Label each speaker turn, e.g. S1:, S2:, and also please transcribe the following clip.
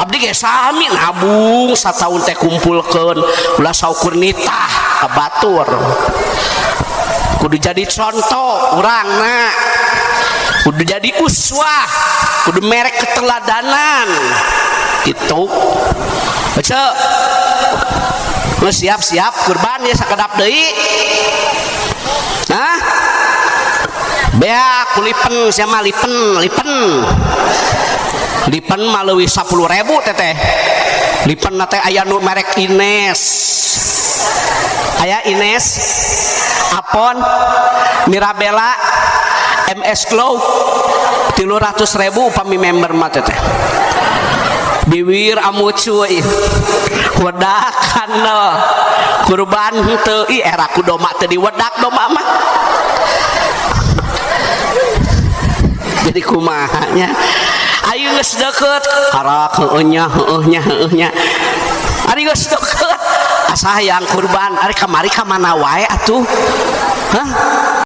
S1: Abdi ge sami nabung sataun teh kumpulkeun ulah saukur nitah ka batur. Kudu jadi contoh urangna, kudu jadi uswah, kudu merek keteladanan gitu. Baca. Siap-siap kurban ya, sakedap deui. Nah, beak lipen siapa, lipen, lipen, lipen mah leuwih 10.000, Teteh. Lipen teh aya nu merek Ines, aya Ines, Apon, Mirabella, MS Glow, 300.000 upami member mah, Teteh. Bibir amucu wedak kandel, kurban henteu. Ih, era ku doma teu diwedak, doma mah. Jadi kumaha nya? Ayo, geus deukeut karak, heueuh nya, heueuh nya, heueuh nya. Ari geus deukeut asa hayang kurban, ari kamari ka mana wae atuh? Hah?